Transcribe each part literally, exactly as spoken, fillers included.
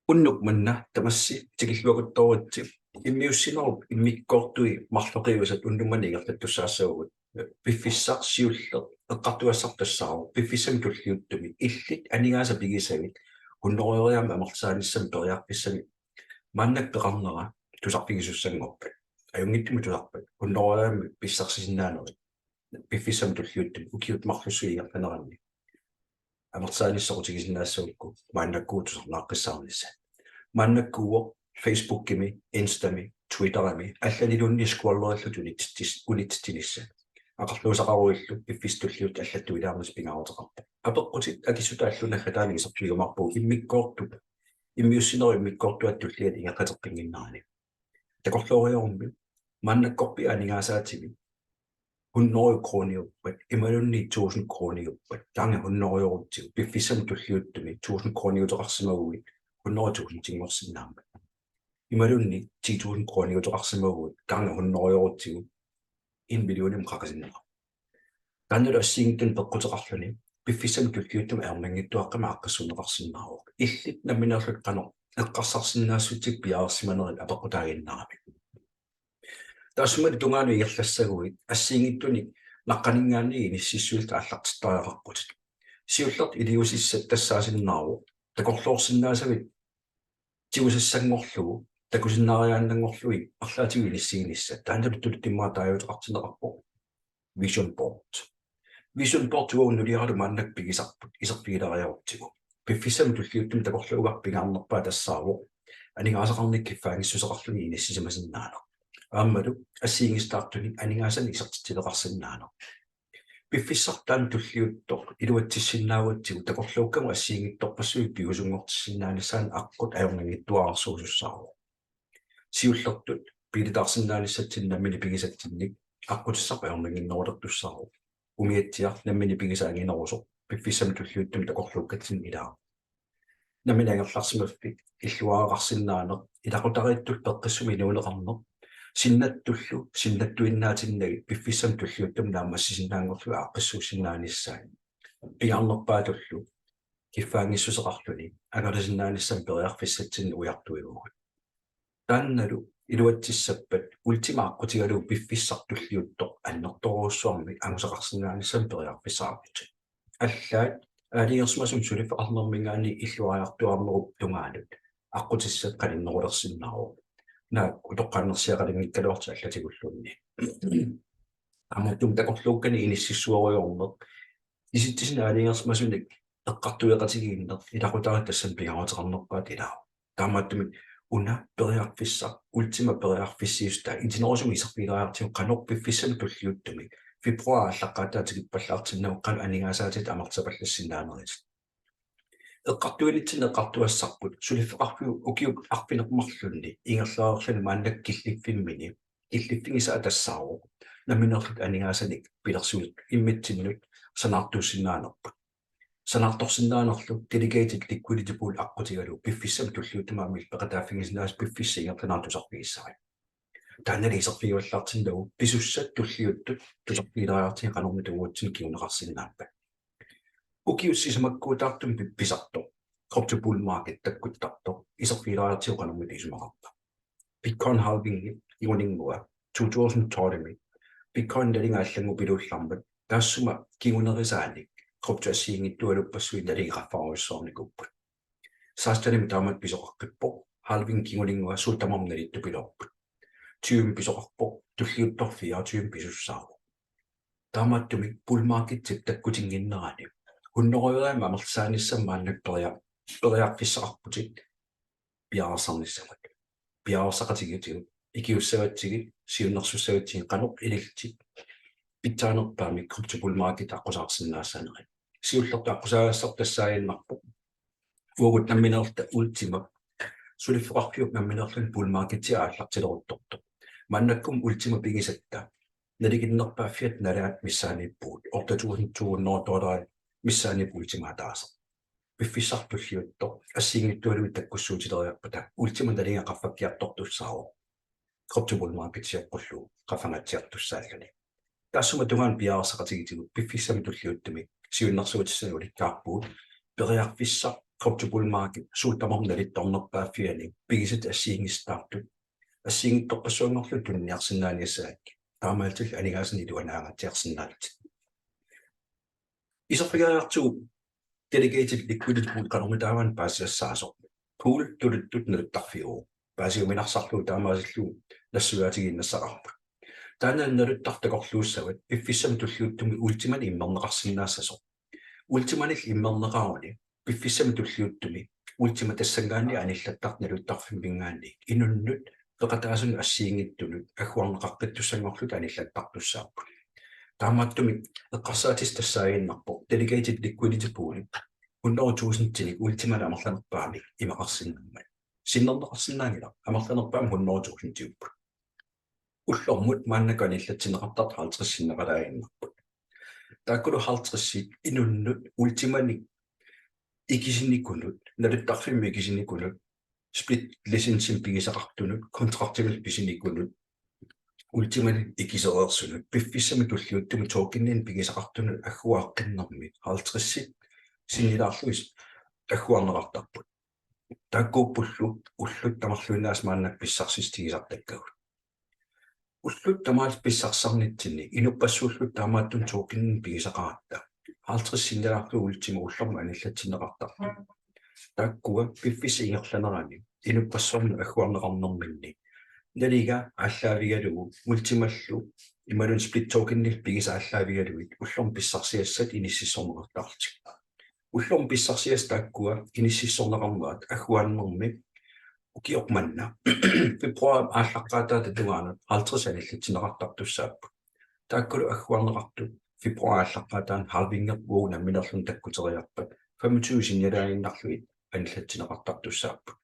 Unnuk manna tamassi tikilluakuttooritsi. Immiussinerup immikkoortui marloqiusaat unnuk manna ingerlattussaassavagut. Piffissaq siulleq eqqartugassarput tassaavoq piffissami tulliuttumi illit aningaasat pigisavit hunnorujoriaammik amerlisaanissamut periarfissamik maannakkut peqarnera tusarfigisussanngorpat. Ajunngitsumik tusarpat. Hunnorujoriaammik pissarsisinnaanerit piffissami tulliuttumi ukiut marlussuit ingerlaneranni amerlisaanissamut tigisinnaassagukku maannakkut tusarnaaqqissaarnissat. Maannakkut Facebookimi, Instami, Twitterimi allaniluunniit scrollerillutit unitsitsis-, unitsitsinissat. Aqerluusaqaruillu piffissami tulliuttumi allattuilaarnissat pingaaruteqarpoq. Apeqqutit akissutaallu naggataani iserfigiumaarpugut immikkoortup, immiussinerup immikkoortuata tulliani ingerlateqqinnginnerani. Takorlooriarummi maannakkorpiaq aningaasaatitit hundrede kroniuppat imaluunniit tusind kroniuppat gange hundredeorutsigu piffissami tulliuttumi tusind kroniuteqarsimaguit hundrede tusindinngorsinnaammat. Imaluunniit ti tusind kroniuteqarsimaguit gange hundredeorutsigu en millionimut qaqisinnaavoq. Taannalu assigiinngitsunik peqquteqarluni piffissami tulliuttumi ajornanngitsuaqqamik aaqqissuunneqarsinnaavoq. Illit nammineerlutit qanoq eqqarsarsinnaassutsit piareersimanerit apeqqutaaginnarami. Taassuma tungaanut ingerlassaguit assigiinngitsunik naqqaninngaanniit inississuillutit aallartittariaqarputit. Siullertut iliuusissat tassaasinnaavoq takorloorsinnaasavit tigusassanngorlugu, takusinnaariaannanngorlugit arlaatigut inissiinissat. Taannalu tuluttut immaqa taaguuteqartinneqarpoq vision board. Vision board uagut nuliaralu maannakkut pigisarput iserfigilaariarutsigu. Piffissami tulliuttumi takorluugaq pingaarnerpaaq tassaavoq aningaasaqarnikkut kiffaanngissuseqarluni inissisimasinnaaneq. Aammalu assigiinngisitaartunik aningaasanik isertitsileqarsinnaaneq. Piffissaq taanna tulliuttoq iluatsissinnaagutsigu takorluukkagut assigiinngitsorpassuit piviusunngortissinnaanissaannut aqqut ajornanngitsuararsuusussaavoq. Siullertut biilitaarsinnaanissatsinnik nammineq pigisatsinnik aqqutissarput ajornannginnerulertussaavoq. Umiatsiaq nammineq pigisaq anginerusoq piffissami tulliuttumi takorluukkatsinni ilaavoq. Nammineq angerlarsimaffik illuaraqarsinnaaneq, ilaqutariittut peqqissumik inuuneqarneq, sinnattullu sinnattuinnaatinnagit piffissami tulliuttumi naammassisinnaanngorlugit aaqqissuussinnaanissaat. Pingaarnerpaatullu kiffaanngissuseqarluni angalasinnaanissamut periarfissatsinnik ujartuivugut. Taannalu iluatsissappat Ultima aqqutigalugu piffissaq tulliuttoq annertoorujussuarmik angusaqarsinnaanissamut periarfissaqarputit. Allaat aalajangersimasumik suliffeqarnerminngaanniit illuariartuaarnerup tungaanut aqqutissat qaninnerulersinnaavoq. Naak utoqqaannarsiaqalinngikkaluartut allatigulluunniit. Aamma takorluukkanik inississuerujoorneq. Isitsisinnik aalajangersimasunik eqqartueqatigiinneq ilaqutariit tassani pingaaruteqarnerpaatut ilaavoq. Taamaattumik una periarfissaq, Ultima periarfissiissutaa itinerusumik iserfigilaariartigu qanoq piffissami tulliuttumi februar aallaqqaataa tikippallaartinnagu qanoq aningaasaatit amerlisapallassinnaaneritit. Eqqartuinitsinni eqqartugassarput suliffeqarfiup ukiup arfineq-marlunni ingerlareerluni maannakkut killiffimmini, killiffigisaa tassaavoq nammineerlutit aningaasanik pilersuit immitsinnut sanaartuussinnaanerput. Sanaartorsinnaanerlu delegated liquidity pool aqqutigalugu piffissami tulliuttumi aamma illit peqataaffigisinnaasat piffissap ingerlanerani tusarfigissavat. Taannali iserfigivallaartinnagu pisussat tulliuttut tusarfigilaariartigit qanormita uatsinnut kinguneqarsinnaappat. Ukiut sisamakkuutaartumik pi-, pisartoq crypto bull market takkuttartoq iserfigilaariartigu qanormita isumaqarpa? Bitcoin halvingi kinguninngua two thousand tolvimi Bitcoin nalinga allanngupiluullarmat taassuma kingunerisaanik crypto assigiinngitsualuppassuit nalingi qaffarujussuarnikuupput. Sekstenimi taamatut pisoqaqqippoq, halvingi kinguninngua suut tamarmik nalittupiloorput. Tyvemi pisoqarpoq, tulliuttoq fireogtyvemi pisussaavoq. Taamaattumik bull marketip takkutinnginnerani hunnorujoriaammik amerlisaanissamut maannakkut peria-, periarfissaqarputit piareersarnissamut. Piareersaqatigitigut, ikiussavatsigit, siunnersussavatsigit qanoq ilillutit pitsaanerpaamik crypto bull market aqqusaarsinnaassanerit. Siullertut aqqusaagassarput tassaaginnarpoq uagut nammineerluta Ultima suliffeqarfiup nammineerluni bull marketia aallartileruttortoq. Maannakkut Ultima pigisatta nalikinnerpaaffiata nalaani missaaniippugut, otte tusind to hundrede dollarit missaaniippoq Ultima ataaseq. Piffissaq tulliuttoq assigiinngitsualuit takkussuutileriarpata Ultima nalinga qaffakkiartortussaavoq crypto bull marketsioqqullugu qaffangaatsiartussaalluni. Taassuma tungaanut piareersaqatigitigut piffissami tulliuttumi siunnersuutissanik ulikkaarpugut periarfissaq krypto bull market suut tamarmik nalittornerpaaffianni pigisatit assigiinngisitaartut assigiinngitsorpassuanngorlugit tuniniarsinnaanissagakkit, taamaalillutillu aningaasanik iluanaangatsiarsinnaallutit. Iserfigeriartigu delegated liquidity pool qanormitaava paasisassaasoq? Pool tuluttut naluttarfiuvoq. Paasiuminarsarlugu taamaasillugu nassuiaatigiinnassaqarput. Taanna naluttartut takorluussavat piffissami tulliuttumi Ultimanik immerneqarsinnaassasoq. Ultimanillu immerneqaruni piffissami tulliuttumi Ultima tassanngaanniit anillattartut naluttarfimminngaanniit inunnut peqataasunut assigiinngitsunut agguarneqaqqittussanngorlutik anillattartussaapput. Taamaattumik eqqarsaatissaq tassaaginnarpoq delegated liquidity pool hundrede tusindinik Ultimanik amerlanerpaamik imaqarsinnaanermut. Sinnerneqarsinnaanngilaq, amerlanerpaamik hundrede tusindiupput. Ullormut maannakkut anillatsinneqartartut halvtreds sinneqalaaginnarput. Taakkulu halvtredsit inunnut Ultimanik ikisinikunut, naluttarfimmi ikisinikunut, split licensimik pigisaqartunut, kontraktimillu pisinikunut, Ultimanik ikisereersunut, piffissami tulliuttumi tokeninik pigisaqartunut agguaaqqinnermi halvtredsit sinnilaarlugit agguarneqartarput. Taakkuuppullu ullut tamarluinnaasa maannakkut pissarsissutigisartakkagut. Ullut tamaasa pissarsisarnitsinni inuppassuulluta taamaattunik tokeninik pigisaqaratta halvtreds sinnilaarlugu Ultima ullormut anillatsinneqartarput. Taakkua piffissap ingerlanerani inuppassuarnut agguarneqarnerminni nalinga aallaavigalugu Ultimallu imaluunniit split tokenillu pigisat aallaavigalugit ullormut pissarsiassat inississorneqartarlutik. Ullormut pissarsiassat taakkua inississorneqarnerat agguarnermi ukioq manna februar aallaqqaataata tungaanut halvtreds anillatsinneqartartussaapput. Taakkulu agguarneqartut februar aallaqqaataani halvingi uagut nammineerluni takkuteriarpat femogtyve sinnialaaginnarlugit anillatsinneqartartussaapput.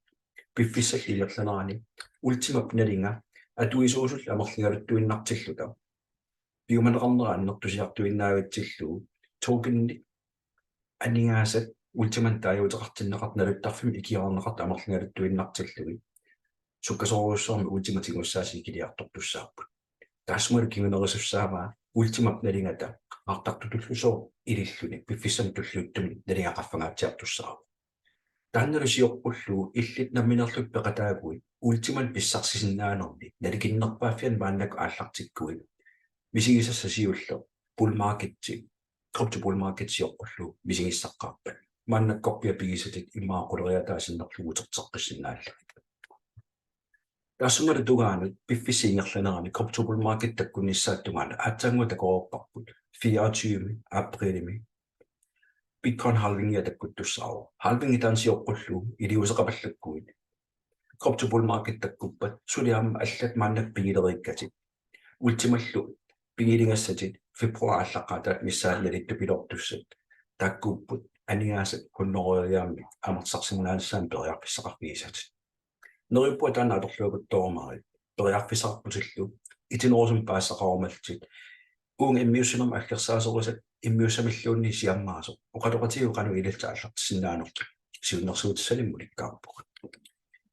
Piffissallu ingerlanerani Ultimap nalinga atuisuusullu amerligaluttuinnartilluta piumaneqarnera annertusiartuinnaavitsillugu tokenit aningaasat Ultimanik taaguuteqartinneqartut naluttarfimmut ikiorarneqartut amerligaluttuinnartillugit sukkasuurujussuarmik Ultimat tigussaasut ikiliartortussaapput. Taassumalu kingunerisussaavaa Ultimap nalingata aartartutullusooq ililluni piffissami tulliuttumi nalinga qaffangaatsiartussaavoq. Taannalu sioqqullugu illit nammineerlutit peqataaguit Ultimanik pissarsisinnaanerni nalikinnerpaaffiani maannakkut aallartikkuit misigisassat siulleq bull marketsi, krypto bull market sioqqullugu misigissaqqaarpat. Maannakkorpiaq pigisatit immaqa quleriaataa sinnerlugu uterteqqissinnaallugit. Taassumalu tungaanut piffissap ingerlanerani krypto bull market takkunnissaata tungaanut aatsaannguaq takoreerparput fireogtyve aprilimi Bitcoin halvingia takkuttussaavoq. Halvingi taanna sioqqullugu iliuuseqapallakkuit krypto bull market takkuppat suli aamma allat maannakkut pigileriikkatit Ultimallu pigiligassatit februar aallaqqaataata missaanni nalittupiloortussat taakkuupput aningaasat hunnorujussuarmik amerlisarsinnaanissaannut periarfissaqarfigisatit. Neriuppunga taanna atorluakuttoorumaarit, periarfissaqarputillu itinerusumik paasisaqarumallutit. Uunga immiussinermi aggersaasorisat immiussamilluunniit siammaasoq oqaloqatigiuk qanoq ilillutit aallartissinnaanerlutit, siunnersuutissanik ulikkaarpugut.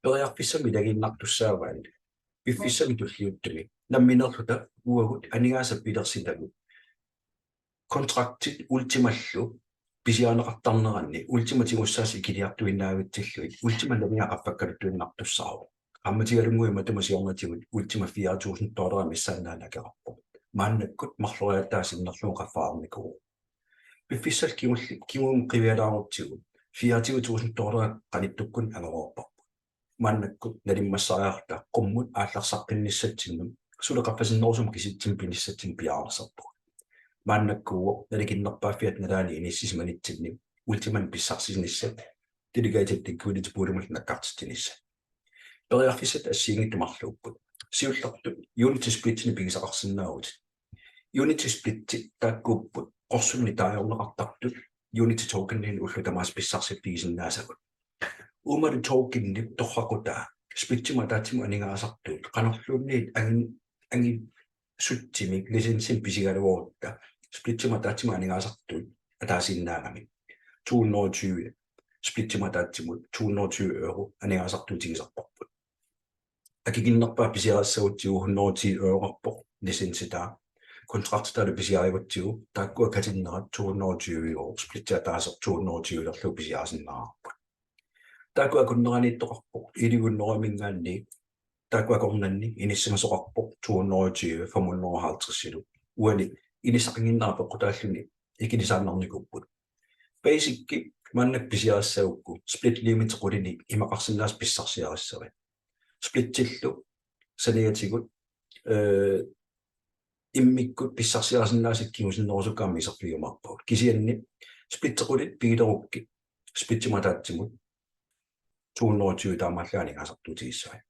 Periarfissamik ilagiinnartussaavaat piffissami tulliuttumi nammineerluta uagut aningaasat pilersitagut kontraktit Ultimallu pisiarineqartarneranni Ultimat tigussaasut ikiliartuinnaavitsillugit Ultimap nalinga qaffakkaluttuinnartussaavoq. Qaammatialunnguit matuma siornatigut Ultima fire tusind dollarit missaannaanngikkaluarpoq. Maannakkut marloriaataa sinnerlugu qaffareernikuuvoq. Piffissap kingulli-, kingumut qivialaarutsigu fireogtyve tusind dollarit qanittukkut angoreerparput. Maannakkut nalimmassariarluta qummut aallarsaqqinnissatsinnut suli qaffasinnerusumut kisitsimik pinissatsinnut piareersarpugut. Maannakkuuvoq nalikinnerpaaffiata nalaani inissisimanitsinni Ultimanik pissarsinissat delegated liquidity poolimut nakkartitsinissat. Periarfissat assigiinngitsut marluupput. Siullertut Unity splitsinik pigisaqarsinnaavutit. Unity splitsit taakkuupput qorsunnik taagorneqartartut Unity tokeninik ullut tamaasa pissarsiffigisinnaasagut. Uumalu tokenip torraqutaa splitsimut ataatsimut aningaasartuut qanorluunniit angin-, angisutsumik licensimik pisigaluarutta splitsimut ataatsimut aningaasartuut ataasiinnaagami to hundrede og tyve, splitsimut ataatsimut to hundrede og tyve euro aningaasartuutigisarparput. Akikinnerpaaq pisiarissagutsigu hundrede og ti euroqarpoq licensitaa. Kontraktitaalu pisiarigutsigu taakkua katinnerat to hundrede og tyve euro, splitsi ataaseq to hundrede og tyve-lerlugu pisiarisinnaavarput. Taakku akunneraniittoqarpoq, elleve hundredemiingaanniit taakku akornanni inissimasoqarpoq to hundrede og tyve, fem hundrede og halvtreds-ilu. Uani inissaqannginnera peqqutaalluni ikilisaannarnikuupput. Basic-i maannakkut pisiarissagukku split limit qulinik imaqarsinnaasut pissarsiarissavat. Splitsillu saniatigut, øh, immikkut pissarsiarisinnaasut kingusinnerusukkaammat iserfigiumaarpagut. Kisianni splitsit qulit pigilerukkit splitsimut ataatsimut to hundrede og tyve taamaallaat aningaasartuutigissavat.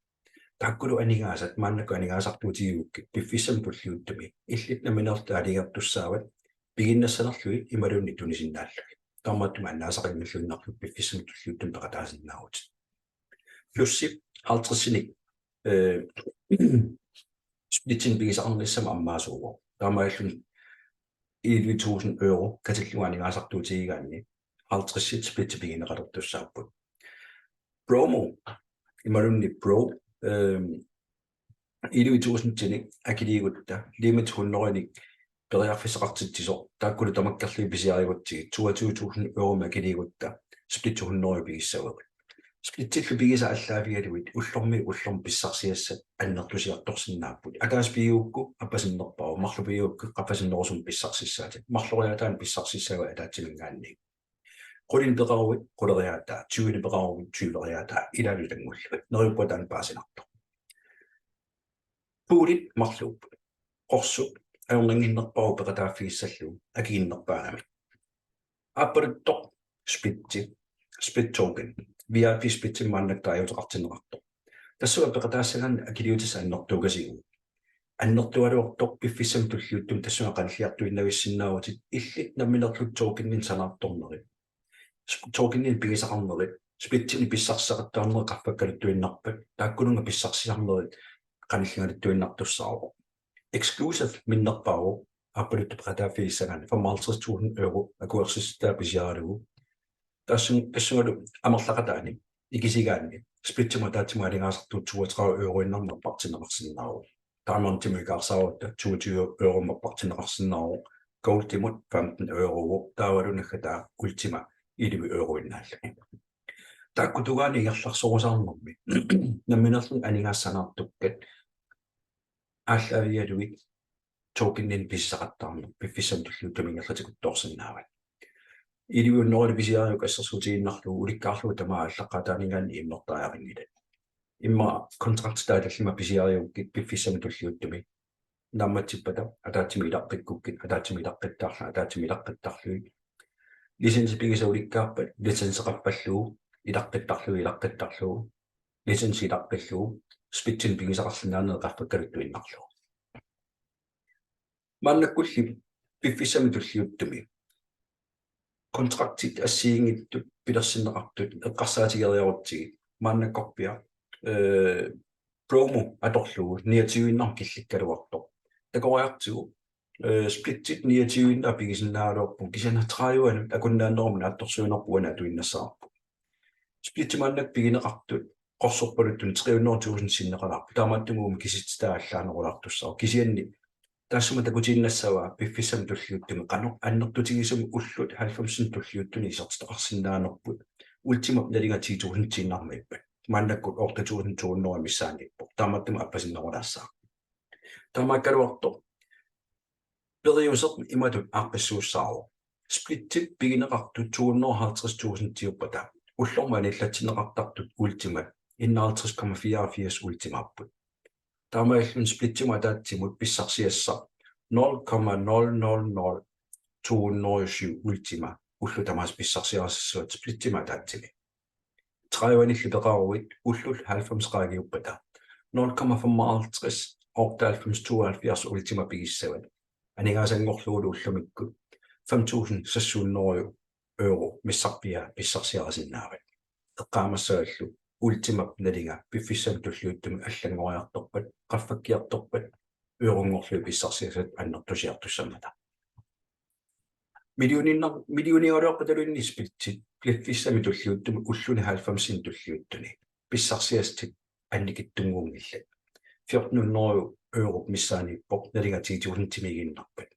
Taakkulu aningaasat maannakkut aningaasartuutigigukkit piffissami tulliuttumi illit nammineerlutit aalajangertussaavat piginnassanerlugit imaluunniit tunisinnaallugu. Taamaattumik annaasaqanngilluinnarlugu piffissami tulliuttumi peqataasinnaavutit. Plussi halvtredsinik, øh, splitsinik pigisaqarnissamut ammaasuuvoq. Taamaalilluni elleve tusind euro katillugu aningaasartuutigigaanni halvtredsit splitsit pigineqalertussaapput. Promo, imaluunniit pro, øh, elleve tusindinik akiliigutta, limit hundredenik periarfissaqartitsisoq, taakkulu tamakkerlugit pisiarigutsigit, toogtyve tusind euromik akiliigutta, splitsit hundrede pigissavagut. Splitsillu pigisat aallaavigalugit ullormiit ullormut pissarsiassat annertusiartorsinnaapput. Ataaseq pigigukku appasinnerpaavoq, marluk pigigukku qaffasinnerusumik pissarsissaatit. Marloriaataanik pissarsissavatit ataatsimiingaanniit. Qulinik peqaruit quleriaataa, tyvenik peqaruit tyveriaataa, ilaalu ilanngullugit. Neriuppunga taanna paasinartoq. Poolit marluupput. Qorsuk ajornannginnerpaavoq peqataaffigissallugu akikinnerpaagami. Aappaluttoq splitsi, split token, V I P splitsi maannakkut taaguuteqartinneqartoq. Tassunga peqataassagaanni akiliutissat annertuukasigu. Annertugaluartoq piffissami tulliuttumi tassunga qanilliartuinnavissinnaavutit illit nammineerlutit tokeninik sanaartornerit. Sp-, tokeninik pigisaqarnerit, splitsinik pissarsisaqattaarnerit qaffakkaluttuinnarpat, taakkununnga pissarsisarnerit qanilligaluttuinnartussaavoq. Exclusive minnerpaavoq, aappaluttoq peqataaffigissagaanni femoghalvtreds tusind euro akuersissutaa pisiaralugu. Tassun-, tassungalu amerlaqataani ikisigaanni splitsimut ataatsimut aningaasartuut toogtredive euroinnarmik appartinneqarsinnaavoq. Diamondimut ikaarsaarutta toogtyve euromik appartinneqarsinnaavoq. Goldimut femten eurovoq, taavalu naggataa Ultima elleve euroinnaalluni. Taakku tungaanut ingerlasorusaarnermi nammineerluni aningaasat sanaartukkat aallaavigalugit tokeninik pisisaqattaarneq piffissami tulliuttumi ingerlatikuttoorsinnaavat. Elleve hundrede pisiarigukku assersuutigiinnarlugu ulikkaarlugu tamaat aallaqqaataaniinngaanniit immertariaqanngilat. Immaqa kontrakti taava tallimat pisiarigukkit piffissami tulliuttumi naammatsippata ataatsimik ilaqqikkukkit, ataatsimik ilaqqittarlugit, ataatsimik ilaqqittarlugit. Licensi pigisat ulikkaarpat, licensi qaffallugu, ilaqqittarlugu, ilaqqittarlugu, licensi ilaqqillugu, splitsinik pigisaqarsinnaaneri qaffakkaluttuinnarlugu. Maannakkulli piffissami tulliuttumi kontraktit assigiinngitsut pilersinneqartut eqqarsaatigeriarutsigit maannakkorpiaq, øh, promo atorlugu niogtyve-innarmik killikkaluartoq. Takoriartigu, øh, splitsit niogtyve-innaat pigisinnaagaluarpugut, kisianni tredive-nut akunnaannerumik naatsorsuinerput uani atuinnassavarput. Splitsit maannakkut pigineqartut qorsorpaluttut tre hundrede tusind sinneqalaarput. Taamaattumik uuma kisitsisitaat allaanerulaartussaavoq. Kisianni taassuma takutiinnassavaa piffissami tulliuttumi qanoq annertutigisumik ullut halvfemsinik tulliuttuni isertitaqarsinnaanerput. Ultimap nalinga ti tusindiinnarmiippat. Maannakkut otte tusind to hundrede missaaniippoq. Taamaattumik appasinnerulaassaaq. Taamaakkaluartoq periuseq imatut aaqqissuussaavoq. Splitsit pigineqartut to hundrede og halvtreds tusindiuppata ullormut anillatsinneqartartut Ultimat enoghalvtreds komma fireogfirs Ultimaapput. Taamaalilluni splitsimut ataatsimut pissarsiassaq nul komma nul nul nul to hundrede og syv Ultima ullut tamaasa pissarsiarisassavat splitsimut ataatsimi. Tredive-nillu peqaruit ullut halvfems qaangiuppata nul komma femoghalvtreds otteoghalvfems tooghalvfjerds Ultima pigissavat. Aningaasanngorlugulu ullumikkut fem tusind seks hundrede euro missarpiaa pissarsiarisinnaavat. Eqqaamassavallu Ultimap nalinga piffissami tulliuttumi allanngoriartorpat, qaffakkiartorpat, euronngorlugit pissarsiassat annertusiartussammata. Millioniinnar-, millioniugaluarpataluunniit splitsit piffissami tulliuttumi ulluni halvfemsini tulliuttuni pissarsiassat annikitsunnguunngillat. Fjorten hundrede euro missaaniippoq, nalinga ti tusindimiiginnarpat.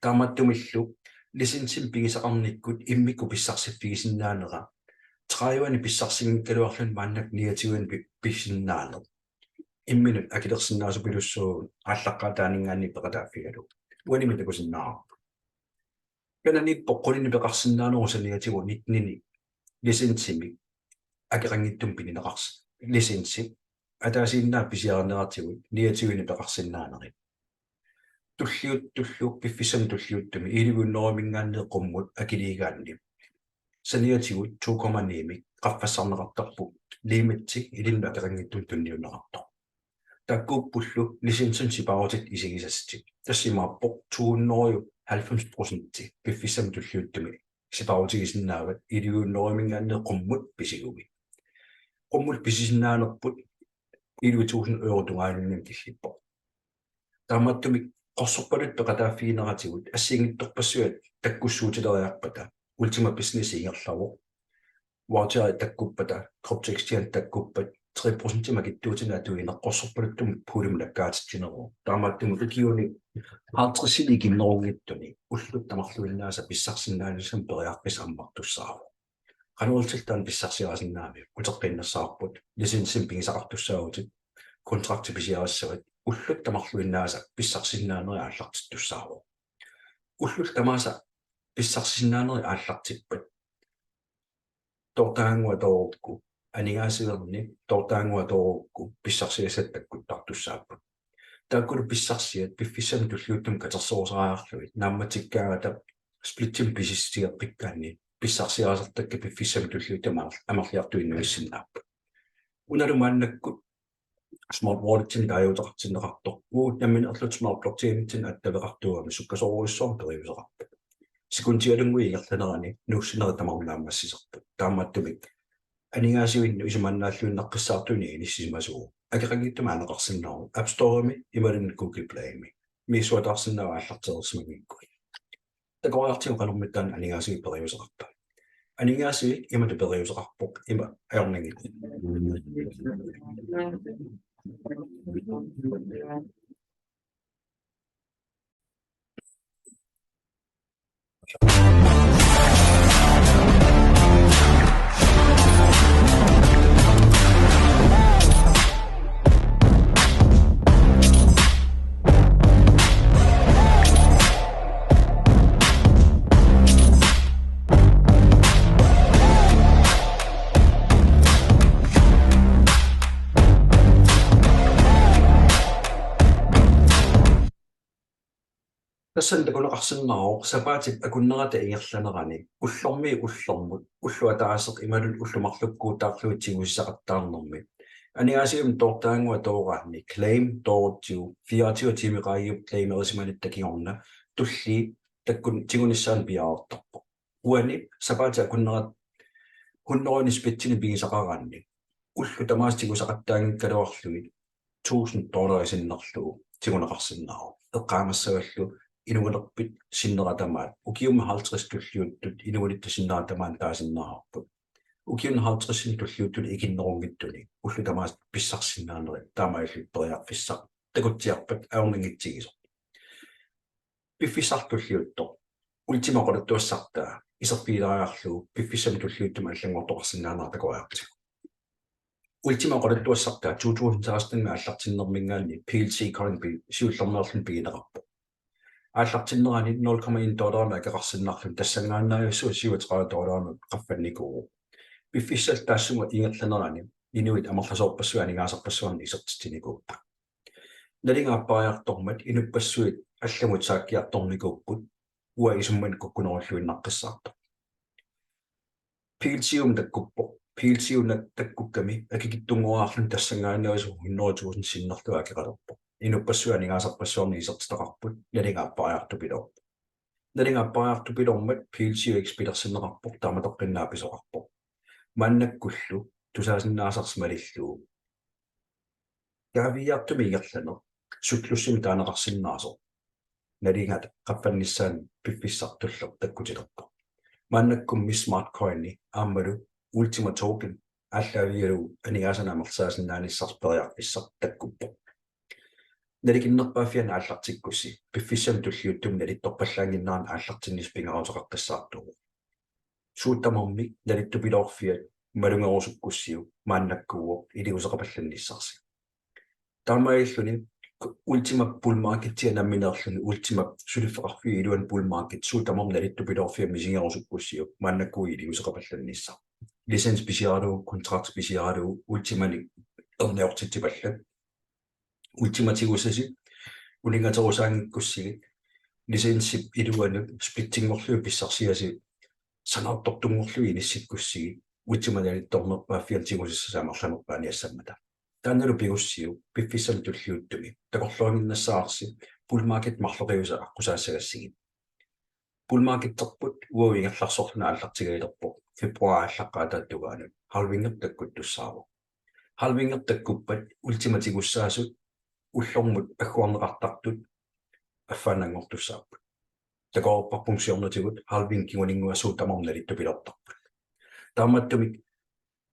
Taamaattumillu licensimik pigisaqarnikkut immikkut pissarsiffigisinnaanera tredive-ani pissarsinngikkaluarluni maannakkut niogtyve-ani pi-, pisinnaaneq. Imminut akilersinnaasupilussuugut aallaqqaataaninngaanniit peqataaffigalugu. Uanimi takusinnaavarput. Kanani poqqunini peqarsinnaanerup saniatigut nitten-ini licensimik akeqanngitsumik pinineqarsi-, licensi ataasiinnaat pisiarineratigut niogtyve-ini peqarsinnaanerit. Tulliuttullu piffissami tulliuttumi elleve hundrede-minngaanniit qummut akiliigaanni saniatigut to komma ni-mik qaffassarneqartarpoq, limitsi ilinnut akeqanngitsumik tunniunneqartoq. Taakkuuppullu licensinik sipaarutit isigisassatit. Tassa imaappoq to hundrede og halvfems procenti piffissami tulliuttumi sipaarutigisinnaavat elleve hundrede-minngaanniit qummut pisiguit. Qummut pisisinnaanerput elleve tusind euro tungaanut killippoq. Taamaattumik qorsorpaluttoq peqataaffigineratigut assigiinngitsorpassuit takkussuutileriarpata Ultima Business ingerlavoq, voucheri takkuppata, Cortex-ian takkuppat, tre procent makittuutinik atuineq qorsorpaluttumik poolimut nakkaatitsineruvoq. Taamaattumik ukiuni halvtredsinit ikinnerunngitsuni ullut tamarluinnaasa pissarsisinnaanissamut periarfissaq ammartussaavoq. Qanoq ililluta taanna pissarsiarisinnaammat uteqqiinnassavarput, licensimik pigisaqartussaavutit, kontrakti pisiarissavat, ullut tamarluinnaasa pissarsisinnaanerit aallartittussaavoq. Ullut tamaasa pissarsisinnaanerit aallartippat toortagannguaq toorukku, aningaasivinni toortagannguaq toorukku pissarsiassat takkuttartussaapput. Taakkulu pissarsiat piffissami tulliuttumi katersorusariarlugit naammatsikkaangata splitsimik pisissutigeqqikkaanni pissarsiarisartakkat piffissami tulliuttumi amer-, amerliartuinnarsinnaapput. Unalu maannakkut Smart Walletsimik taaguuteqartinneqartoq. Uagut nammineerluta Smart Blockchainitsinnik attaveqartuugami sukkasoorujussuarmik periuseqarpoq. Sekundialunnguit ingerlaneranni nuussinerit tamarmik naammassisarput. Taamaattumik aningaasivinnut isumaannaalluinnaqqissaartunik inissisimasuuvoq. Akeqanngitsumik aaneqarsinnaavoq App Storemi imaluunniit Google Playmi. Misissuataarsinnaavoq aallartereersimanngikkuit. Takoriartigu qanormita taanna aningaasivik periuseqarpa? Aningaasivik imatut periuseqarpoq, ima ajornanngilaq. Tassani takuneqarsinnaavoq sapaatip akunnerata ingerlanerani ullormiit ullormut ulloq ataaseq imaluunniit ullut marlukkuutaarlugit tigusisaqattaarnermi. Aningaasivimmut toortagannguaq tooraanni claim toorutsigu fireogtyve tiimit qaangiuppata claimerisimanerata kingorna tulliani takkua tigunissaanut piareertarpoq. Uani sapaatip akunnerata hundrede splitsinik pigisaqaraanni ullut tamaasa tigusaqattaanngikkaluarlugit tusind dollarit sinnerlugu tiguneqarsinnaavoq. Eqqaamassavallu inuunerpit sinnera tamaat, ukiummi halvtreds tulliuttut inuunitta sinnera tamaat taasinnaavarput. Ukiuni halvtredsinni tulliuttuni ikinnerunngitsuni ullut tamaasa pissarsisinnaanerit taamaalillutik periarfissaq takutsiarpat ajornanngitsigisoq. Piffissaq tulliuttoq Ultima oqaluttuassartaa iserfigilaariarlugu piffissami tulliuttumi allanngortoqarsinnaanera takoriartigu. Ultima oqaluttuassartaa to tusind seksten-imi aallartinnermiingaanniit P L C coin pi-, siullermeerluni pigineqarpoq. Aallartinnerani nul komma en dollarimik akeqarsinnarluni tassanngaannarsuaq syvogtredive dollarimut qaffannikuuvoq. Piffissap taassuma ingerlanerani inuit amerlasoorpassuit aningaasarpassuarnik isertitsinikuupput. Nalinga appariartormat inuppassuit allamut saakkiartornikuupput, uanga isummanik kukkunerulluinnaqqissaartoq. P L C-mik takkuppoq. P L C-mik takkukkami akikitsunngoraarluni tassanngaannarsuaq hundrede tusind sinnerlugu akeqalerpoq. Inuppassuit aningaasarpassuarnik isertitaqarput, nalinga appariartupiloorpoq. Nalinga appariartupiloormat P L C X pilersinneqarpoq, taamatoqqinnaaq pisoqarpoq. Maannakkullu tusaasinnaasarsi malillugu kaaviiaartumik ingerlaneq cyklussimik taaneqarsinnaasoq nalinga qaffannissaanut piffissaq tulleq takkutilerpoq. Maannakkut Miss Smart Coini aammalu Ultima Token aallaavigalugu aningaasanik amerlisaasinnaanissarsi periarfissaq takkuppoq. Nalikinnerpaaffiani aallartikkussi piffissami tulliuttumi nalittorpallaannginnerani aallartinnissaq pingaaruteqaqqissaartuuvoq. Suut tamarmik nalittupiloorfiat malugerusukkussiuk maannakkuuvoq iliuuseqapallannissarsi. Taamaalilluni Ultima bull marketia nammineerluni Ultima suliffeqarfiup iluani bull market suut tamarmik nalittupiloorfiat misigerusukkussiuk maannakkut iliuuseqapallannissaq. Licens pisiaralugu, kontrakt pisiaralugu Ultimanik erniortitsipallat. Ultima tigusasi uninngaterusaanngikkussigit, licensip iluanut splittinngorlugit pissarsiasi sanaartortunngorlugit inissikkussigit, Ultima nalittornerpaaffiani tigusassasi amerlanerpaaniassammata. Taannalu pigussiuk piffissami tulliuttumi takorluuinnassavarsi bull market marloqiusa aqqusaassagassigit. Bull marketerput uagut ingerlaarsorluni aallartigalerpoq februaarip aallaqqaataata tungaanut. Halvingi takkuttussaavoq. Halvingi takkuppat Ultima tigussaasut ullormut agguarneqartartut affaannanngortussaapput. Takoreerparput siornatigut halvingi kinguninngua suut tamarmik nalittupiloortarput. Taamaattumik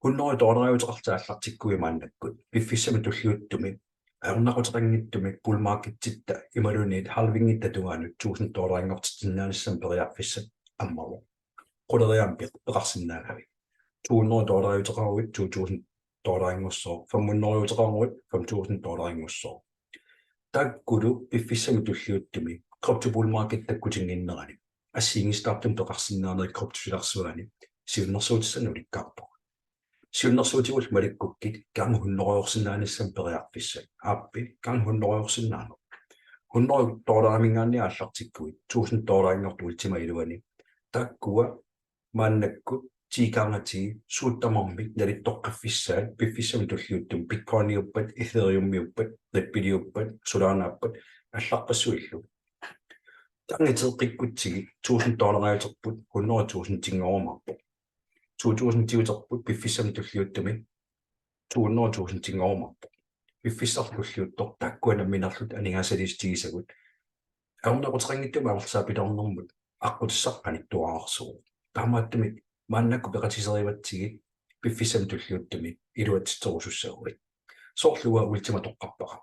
hundrede dollariuteqarlutit aallartikkuit maannakkut piffissami tulliuttumi ajornaquteqanngitsumik bull marketitta imaluunniit halvingitta tungaanut tusind dollarinngortitsinnaanissamut periarfissat ammavoq. Quleriaammik peqarsinnaagavit. To hundrede dollariuteqaruit to tusind dollarinngussaaq, fem hundredeuteqaruit fem tusind dollarinngussaaq. Taakkulu piffissami tulliuttumi krypto bull market takkutinnginnerani assigiinngisitaartumik peqarsinnaanerit kryptosilarsuani siunnersuutissanik ulikkaarpugut. Siunnersuutigullu malikkukkit gange hundredeorsinnaanissamut periarfissat. Aappi gange hundredeorsinnaaneq. Hundrede dollariminngaanniit aallartikkuit tusind dollarinngortut Ultima iluani. Taakkua maannakkut ti gange ti suut tamarmik nalittoqqaffissaat piffissami tulliuttumi Bitcoiniuppat, Ethereumiuppat, Rippleiuppat, Solanaappat allarpassuillu. Taanna iteqqikkutsigit tusind dollariuterput hundrede tusindinngoorumaarpoq. To tusindiuterput piffissami tulliuttumi to hundrede tusindinngoorumaarpoq. Piffissaq tulliuttoq taakkua nammineerlutit aningaasaliissutigisagut ajornaquteqanngitsumik amerlisaapiloornermut aqqutissaq qanittuararsuuvoq. Taamaattumik maannakkut peqatiserivatsigit piffissami tulliuttumi iluatsitserusussaguit. Soorlu uanga Ultima toqqarpara.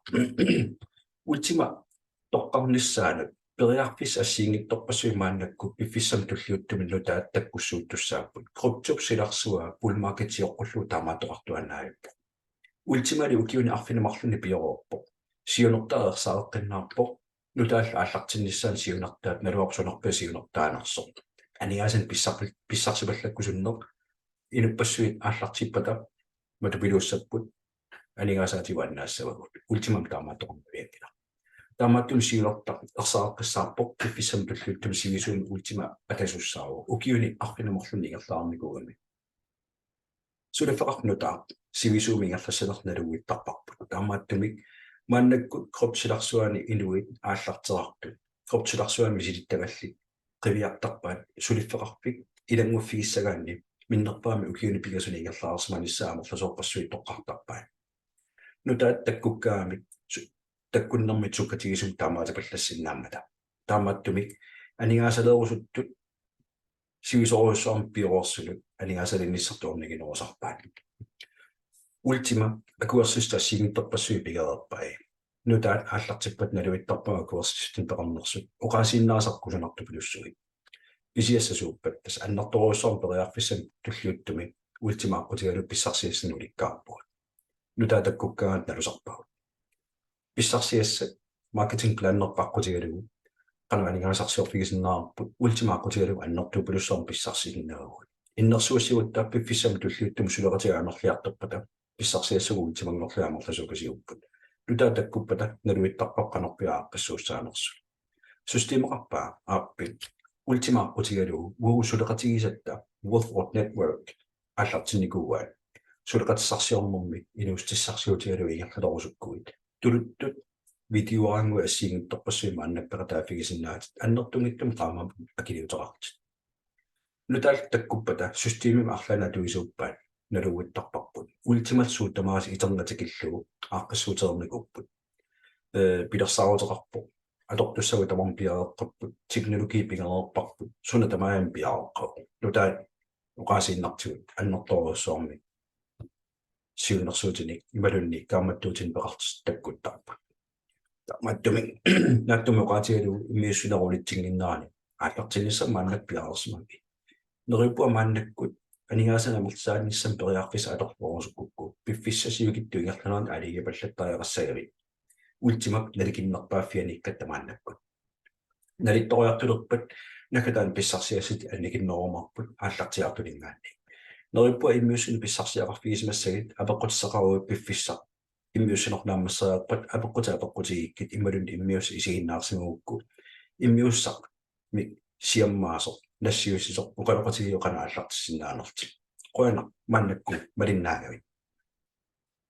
Ultima toqqarnissaanut periarfissat assigiinngitsorpassuit maannakkut piffissami tulliuttumi nutaat takkussuuttussaapput. Kryptop silarsua bull market sioqqullugu taamaattoqartuaannavippoq. Ultimali ukiuni arfineq-marlunni pioreerpoq. Siunertaaq ersaaqqinnaarpoq. Nutaallu aallartinnissaannut siunertaat, naluara sunarpiaq siunertaanersoq. Aningaasanik pissarpi-, pissarsipallakkusunneq inuppassuit aallartippata matupilussapput, aningaasaatigut annaassavagut. Ultimami taamaattoqarnavianngilaq. Taamaattumik siunertaq ersaaqqissaarpoq, piffissami tulliuttumi sivisuumik Ultima atasussaavoq. Ukiuni arfineq-marlunni ingerlareernikuugami. Suliffeqarfik nutaaq sivisuumik ingerlassanertik naluuittarparput. Taamaattumik maannakkut kryptop silarsuani inuit aallarterartut, kryptop silarsuani misilittagallit qiviartarpaat, suliffeqarfik ilannguffigissagaanni minnerpaamik ukiuni pingasuni ingerlareersimanissaa amerlasoorpassuit toqqartarpaat. Nutaat takkukkaangamik su-, takkunnermik sukkatigisumik taamaatipallassinnaammat. Taamaattumik aningaasaleerusuttut sivisoorujussuarmik pioreersunut aningaasaliinnissartik orniginerusarpaat. Ultima akuersissutip assigiinngitsorpassuit pigereerpai. Nutaat aallartippatit naluittarpagut akuersissutinik peqarnersut. Oqaasiinnaasarput kusanartupilussuit. Pisiassasuuppat, tassa annertoorujussuarmik periarfissamik tulliuttumi Ultima aqqutigalugu pissarsiassanik ulikkaarpugut. Nutaat takkukkaangat nalusarpagut. Pissarsiassat marketing planerput aqqutigalugu qanoq aningaasarsiorfigisinnaavarput Ultima aqqutigalugu annertupilussuarmik pissarsisinnaavugut. Innersuussigutta piffissami tulliuttumi suleqatiga amerliartorpata pissarsiassagut Ultimanngorlugit amerlasuukasiupput. Nutaat takkuppata naluittarpagut qanorpiaq aaqqissuussaanersut. Systemeqarpa aappi Ultima aqqutigalugu uagut suleqatigisatta Wolf Network aallartinnikuuaat. Suleqatissarsiornermi inuussutissarsiutigalugu ingerlalerusukkuit. Tuluttut videoraannguit assigiinngitsorpassuit maannakkut peqataaffigisinnaasatit annertunngitsumik qaammammut akiliuteqarlutit. Nutaat takkuppata systemimik arlaannik atuisuuppaat naluuittarparput. Ultimat suut tamaasa iternatikillugu aaqqissuutereernikuupput. Ee, pilersaaruteqarpoq. Atortussagut tamarmik piareeqqapput. Teknologi pigereerparput. Suna tamarmi piareeqqavoq. Nutaat oqaasiinnartigut annertoorujussuarmik siunnersuutinik imaluunniit kaammattuutinik peqartut takkuttarput. Taamaattumik naatsumik oqaatigalugu immiussinerulitsinnginnerani aallartinnissamut maannakkut piareersimavit. Neriuppunga maannakkut aningaasanik amerlisaanissamut periarfissaq atorluarusukkukku piffissaq sivikitsoq ingerlanerani aalajangiupallattariaqassagavit. Ultimap nalikinnerpaaffianiikkatta maannakkut. Nalittoriartulerpat nakkataan pissarsiassatit annikinnerumaarput aallartiartulinngaanniit. Neriuppunga immiussineq pissarsiaqarfigisimassagit apeqqutissaqaruit piffissaq immiussineq naammasseriarpat apeqqutit apeqqutigikkit imaluunniit immiussaq isiginnaarsimagukku immiussaq mi siammaasoq nassiussisoq oqaloqatigiuk qanoq aallartissinnaanerlutit. Qujanaq maannakkut malinnaagavit.